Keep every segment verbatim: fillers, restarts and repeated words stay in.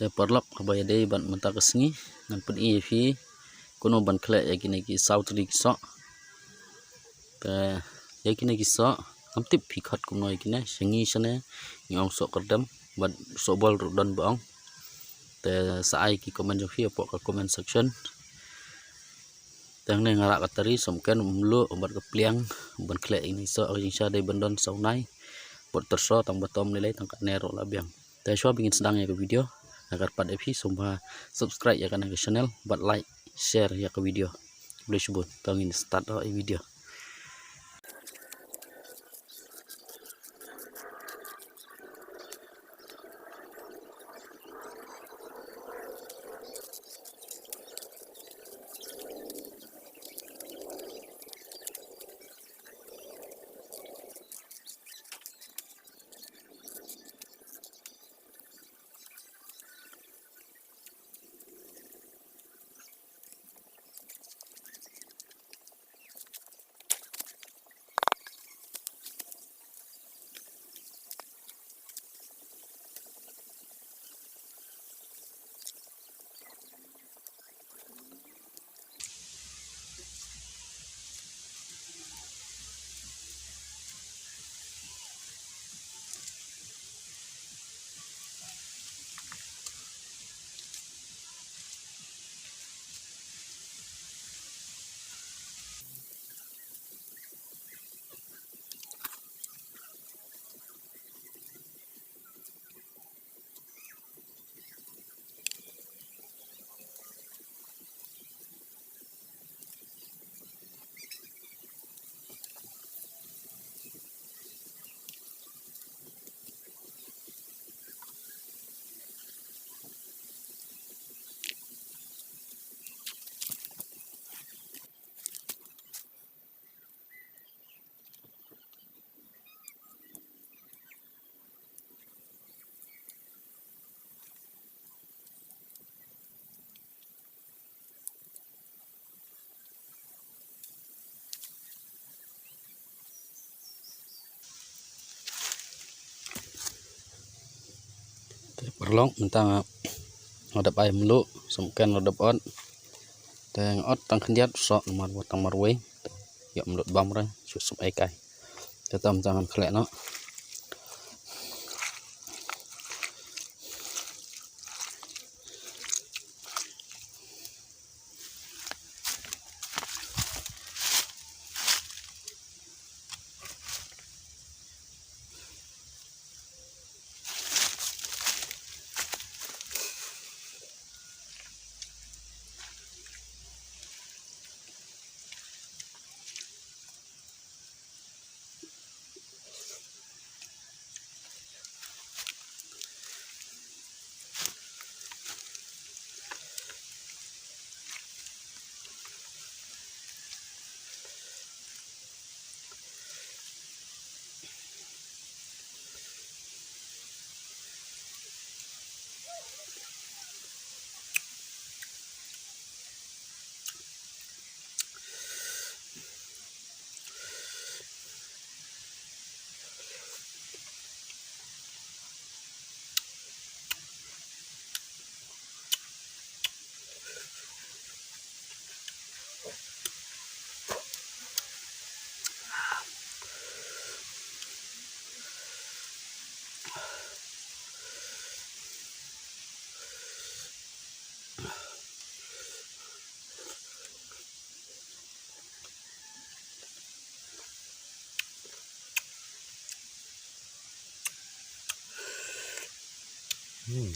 Te paralok, haba ïadei bad mynta ka sngi ngan pyni ïa phi kumno ban khleh ïa kine ki saw tylli ki soh. Te ïa kine ki soh ngam tip phi khot kumno ïa kine, sha ngi shane ngi ong soh kyrdem bad soh bol ruh don ba ong. Te sa ai ki comment jong phi hapoh ka comment section. Te hangne nga rah ka tari, sohmynken, mluh bad ka pliang ban khleh ïa kine ki soh. Ka jingshisha dei ban don saw nai bad tyrso, tang ba tom lei lei tang katne ruh la biang. Te shuwa ba ngin sdang ïa ka video, nga kyrpad ïa phi sngewbha subscribe ïa kane ka channel bad like, share ïa ka video. Khublei shibun. Te ngin start ïa ka video. Te paralok, mynta nga dep ai mluh, sohmynken nga dep ot. Te nga ot tang khyndiat soh namar ba tang marwei. Ïoh mluh bam re, shu sum ai kai. Te tam tang ngan khleh noh. Hmm.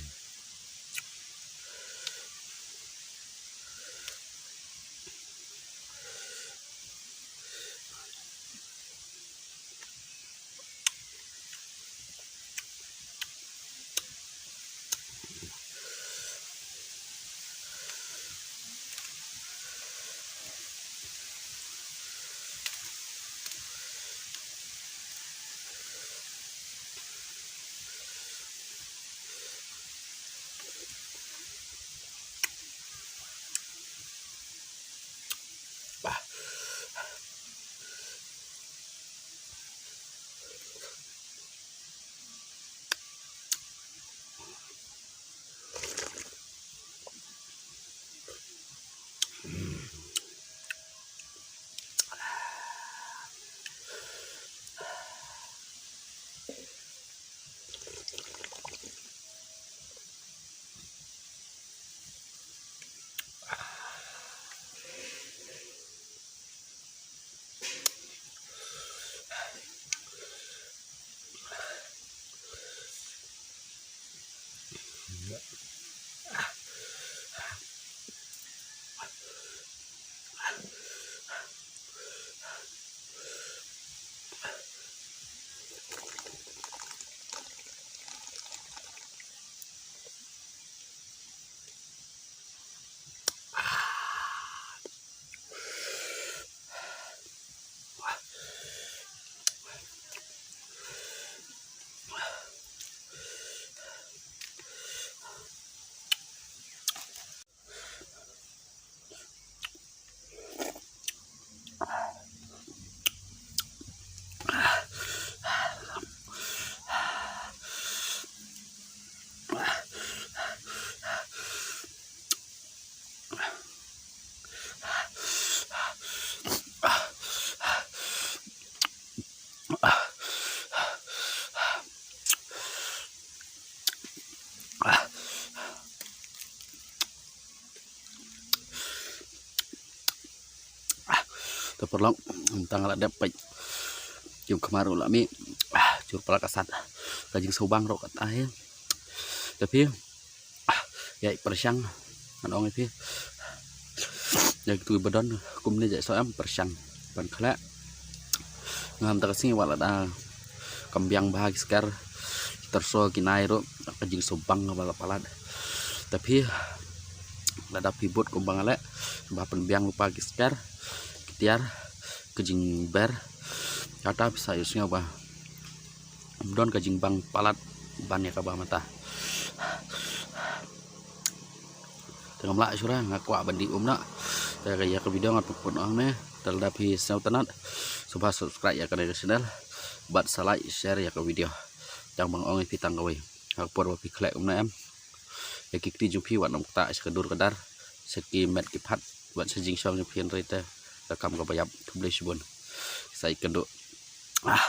Te paralok, tang la dep peit. Jong khmar ruh la mih. Ah, jur palat ka sat. Ka jingsngewbang ruh kata hi. Te phi, ah, ïa pyrshang. Ngan ong ïa phi. Ïa kitu ba don kumne, jai soh em pyrshang ban khleh. Ngam ta ka sngi wat la da kam biang bha ki skar, tyrso ki nai ruh, ka jingsngewbang ba la palat. Te phi, lada phi bud kumba nga leh, ba pynbiang lypa ki skar, ki tiar, ka jingber, kata phi sa ïohsngew ba ym don ka jingbang palat ban ïa kaba mynta. Te ngam lah shuh, nga kwah ban dih um noh. Te ka ïa ka video ngan pynkut noh hangne. Te lada phi sngewtynnat, sngewbha subscribe ïa kane ka channel bad sa like, share ïa ka video. Tang ba nga ong ïa phi tang kawei, ha ka por ba phi khleh kumne em, ïa ki kti jong phi wat nym ktah sha ka dur ka dar, sha ki met ki phat, wat sha jingshong jong phi hynrei te ka kam kaba ïap. Khublei shibun. Sa ïakynduh. Ah.